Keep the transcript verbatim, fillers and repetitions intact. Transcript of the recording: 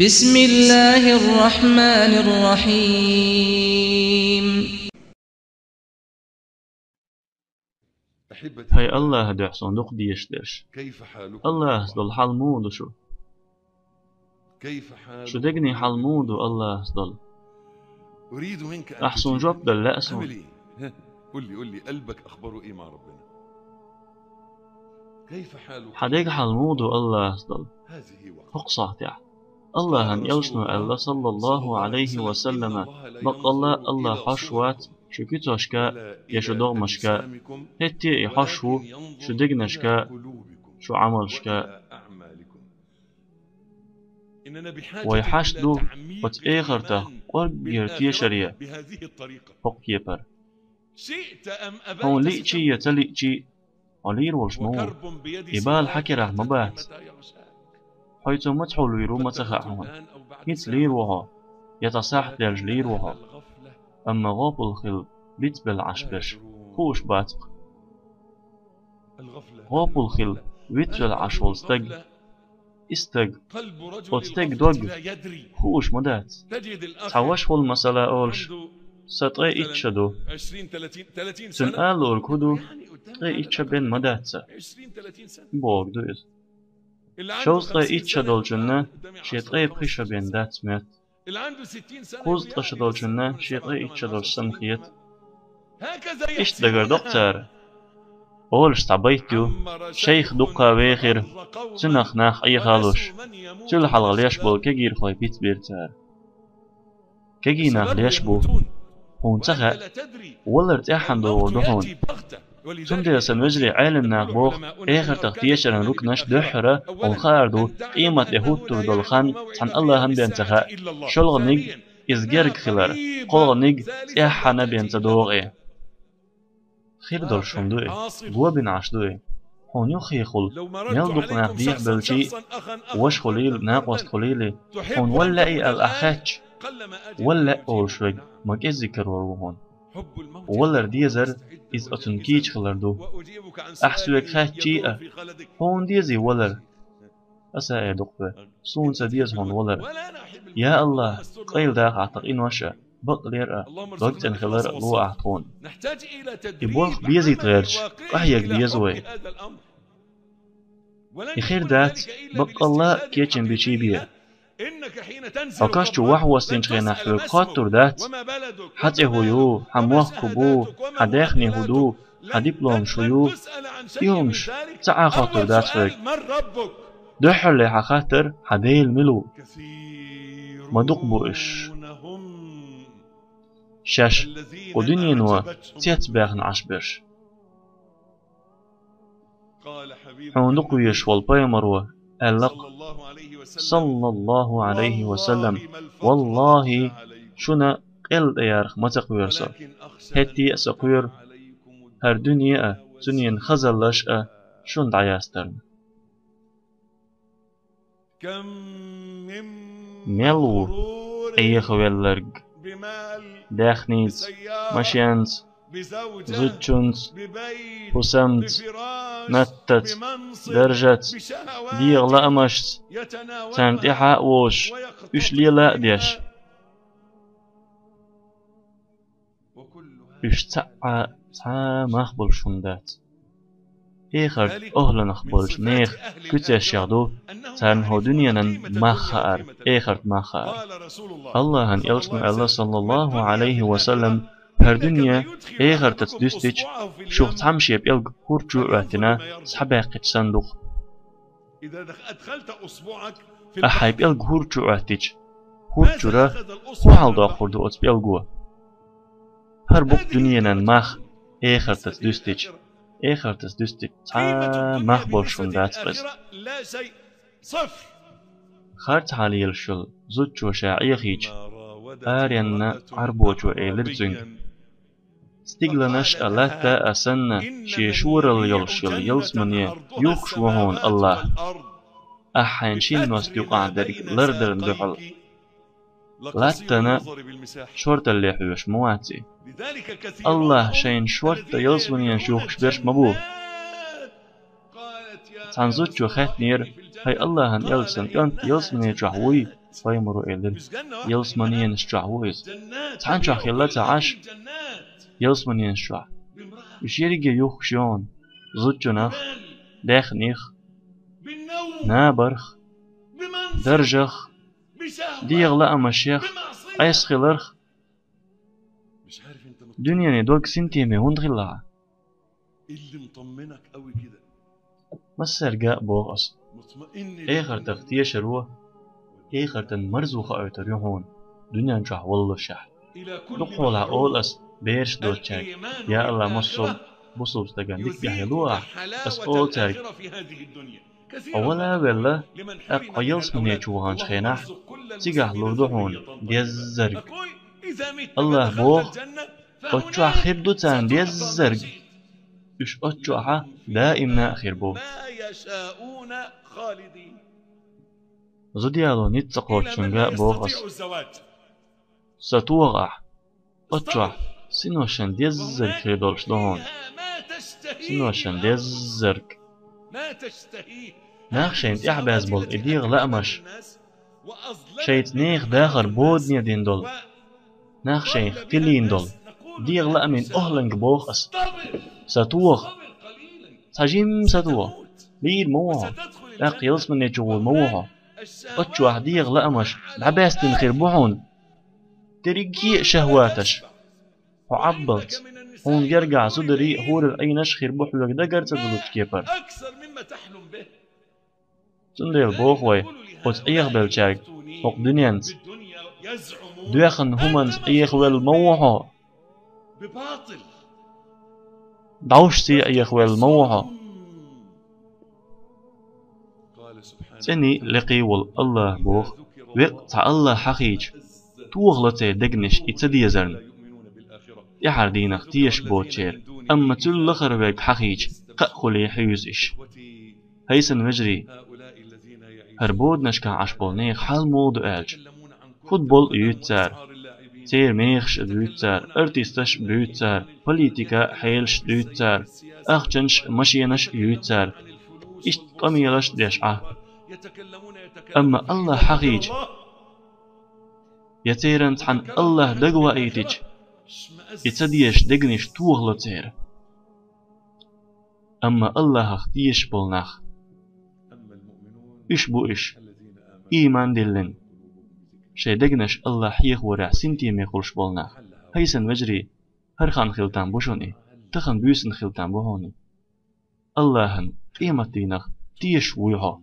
بسم الله الرحمن الرحيم. أحبتي، хӀай Аллахьа духьа суна дукха дезаш дерш. كيف حالكم؟ Аллахьас долу хьал муха ду шу? كيف حالكم؟ Шу дегнийн хьал муха ду Аллахьас долу? أريد منك أن تجيب. Ахь суна жоп дала лаьа суна. أملي. ها، قل لي، قل لي، قلبك أخباره إيه مع ربنا؟ كيف حالك؟ Хьан деган хьал муха ду Аллахьас долу? هذه وقت. ХӀокху сохьтехь. Аллахьан элчано аьлла, саллаллаху Ӏалайхи ва саллама, баккъалла Аллахь хьош вац шу куьцашка я шу догӀмашка, хӀетте а и хьош ву шу дегнашка, шу Ӏамалшка. Вай хьашт ду оцу эхартах кӀорггера тешаре хӀокху кепара. Хьуна лиъчий я ца лиъчий, хьо лийр волуш ма ву. И бала хьан керахь ма бац. Хьо цо маца хьулвийр ву ма ца хаьа хьуна. ХӀинца лийр ву хьо, я цхьа сахьт даьлча лийр ву хьо. Амма гӀопал хила бицбелла Ӏаш берш хууш бац-кх. ГӀопал хила вицвелла Ӏаш волу стаг, и стаг, оцу стеган дог хууш ма дац. Цхьа ваша волу масала олуш, сан ткъе итт шо ду. Цуьнан ала луург хӀун ду, ткъе итт шо бен ма дац сан, бохург ду иза. Шовзткъе итт шо долчунна шен ткъе пхи шо бен дац моьтту. Кхузткъа шо долчунна шен ткъе итт шо долуш санна хета. Иштта дагардо-кх цара. Олуш цхьа байт ю, шайх дуккха вехира, цунах нах Ӏехалуш, цул хьалха леш болу кегийрхой бицбира цара. Кегий нах леш бу, хьуна ца хаьа, валар тӀаьххьана догӀур ду хьуна. Цундела сан вежарий, Ӏелам наха боху, эхартах тешаран рукнаш дуьххьара хьуна хаар ду, къемат де хӀуттур долу хан цхьана Аллахьан бен ца хаьа, шолгӀаниг иза герга хилар, кхолгӀаниг тӀаьххьана бен ца догӀу и. Хир долуш хӀума ду и, го бина Ӏаш ду и. Хьуна юххехула, мел дукха нах дехьабевлчий, ваша хуьлийла, накъост хуьлийла, хьуна вала лаьий аьлла ахь хаьттича, вала лаьа олуш верг ма кӀеззиг карор ву хьуна. Валар дезар, иза оцунна кийча хилар ду. Ахь соьга хаьттичий а, хьуна дезий валар? Аса а эр ду-кх вай, суна ца деза хьуна валар. Я Аллахь, къайладаха ахь тхан къинош а, бакълер а, дог цӀена хилар а ло ахь тхуна. И болх безийта гӀерташ, къахьега деза вай. И хир дац, баккъалла а кечам бичий бен. Хьо каш чу вахьа воссинчу хенахь хьоьга хоттур дац, хьан цӀе хӀун ю, хьан мохк хӀун бу, хьан даьхни хӀун ду, хьан дипломаш хӀун ю, и хӀумаш цхьа а хоттур дац хьоьга. Дуьххьарле хьан хаттар хьан Дела мила ву? Ма дукха бу уьш. Шаьш кху дуьнено цецбаьхна Ӏаш берш. Хьуна дукха везаш волу пайхамаро аьлла-кх, саллаллаху Ӏалайхи ва саллам: «Валлахи, шуна къелла тӀеярах ма ца кхоьру со. ХӀетте а со кхоьру хӀара дуьне а, цуьнан хазаллаш а шуна дӀаястарна». Мел ву Ӏехавелларг даьхница, машенца, зудчунца, хӀусамца, маттаца, даржаца, дегӀан лаамашца, царна тӀаьхьа а вожуш, уьш лела а деш. Уьш цхьа а цхьа а мах болуш хӀума дац. Эхарт охӀланах болчу нехан куьцешех ду царна хӀокху дуьненан мах хаар, эхарт мах хаар. Аллахьан элчано аьлла, саллаллаху Ӏалайхи ва саллам: «ХӀара дуьне эхартаца дуьстича, шух цхьамма шен пӀелг хӀур чу а Ӏоьттина, схьабаьккхича санна ду-кх». Ахь хьайн пӀелг хӀур чу Ӏоьттича, хӀур чуьра хӀун хьал доккхур ду оцу пӀелго? ХӀара бу-кх дуьненан мах эхартаца дуьстича, эхартаца дуьстича цхьа а мах болуш хӀума дац-кх иза. Харцахьа лелаш йолу зудчо ша Ӏехийча, аренна Ӏарбочо элира цуьнга: «Стигланаш а, латта а санна, шен шоралла йолуш йолу ялсамане юхкуш ву хьуна Аллахь. Ахь хьайна шина мостагӀа юкъахь дерг лардарна дуьхьал. Латтана шорталле хьоьжуш ма вац и. Аллахь шайна шортта ялсаманенаш юхкуш берш ма бу». Цхьана зудчо хаьттинера: «ХӀай Аллахьан элча, сан кӀант ялсамане чохь вуй, Пайхамаро элира: ялсаманенаш чохь ву иза. Цхьана чохь хилла ца Ӏаш, ялсаманенаш чохь. Уьш ерриге юхкуш ю хьуна зудчунах, даьхних, набарх, даржах, дегӀан лаамашех, Ӏеса хиларх. Дуьненан дог синтеме хӀунда хилла хьан? Массаьрга а боху ас. Эхартах тешаро, эхартан марзо хоуьйтур ю хьуна дуьнен чохь воллушехь. Дукхахьолахь олу ас бераш доцучаьрга: «Я АллахӀ, массо а бусалба стагана дика тӀаьхье ло ахь», ас олу цаьрга. Хьо вала а велла, тӀаккха хьо ялсамане чу ваханчу хенахь, цигахь лур ду хьуна деззарг. АллахӀа боху: «Оцу чохь хир ду царна деззарг. Уьш оцу чохь даимна а хир бу». Зуда яло ницкъ ца кхоччунга а боху ас: «Сатоха ахь, оцу чохь синошна деззарг хир долуш ду хьуна. Синошна деззарг». Нах шайна тӀаьхьабаьзна болу и дегӀан лаамаш, шайца нехан дахар бодане дина долу, нах шайх тилийна долу дегӀан лаамийн охӀланга боху ас: «Сатоха, цхьа жимма сатоха, лийр ма ву хьо, тӀаккха ялсамане чу гӀур ма ву хьо». Оцу чохь дегӀан лаамаш дӀабаьстина хир бу хьуна дерриге а шахӀваташ. Хьо Ӏаббалц, хьуна гергахь зударий а, хӀурул Ӏийнаш а хир бу хьоьга дагар ца дузучу кепара. Цундела боху вай оцу Ӏехабеллачаьрга хӀокху дуьненца, доьхна хӀуманца Ӏехавелла ма ву хьо. ДӀовшций Ӏехавелла ма ву хьо. ЦӀений лекхий волу АллахӀа боху: «Веккъа цхьа АллахӀ хьахийча, тохало церан дегнаш и ца дезарна, тӀаьхьара дийнах тешаш боцучеран, амма цул лахара верг хьахийча, кхаа хуьлий хьуьйсу уьш». ХӀай сан вежарий, хӀара боданашкахь Ӏаш болу нехан хьал муха ду аьлча, футбол а юьйцу цара, церан мехаш а дуьйцу цара, артисташ а буьйцу цара, политика а, хьелаш а дуьйцу цара, ахчанаш а, машенаш а юьйцу цара, иштта къамелаш а деш Ӏа. Амма АллахӀ хьахийча, я церан цхьана АллахӀ дагаваийтича, и ца дезаш дегнаш тохало церан. Амма АллахӀах тешаш болу нах, уьш бу уьш, ийман диллина, шайн дегнаш АллахӀ хьехорехь синтеме хуьлуш болу нах. ХӀай сан вежарий, хӀара хан хила там бу шуна и, тахана буьйсанна хила там бу хьуна и. АллахӀана къематдийнах тешаш вуй хьо.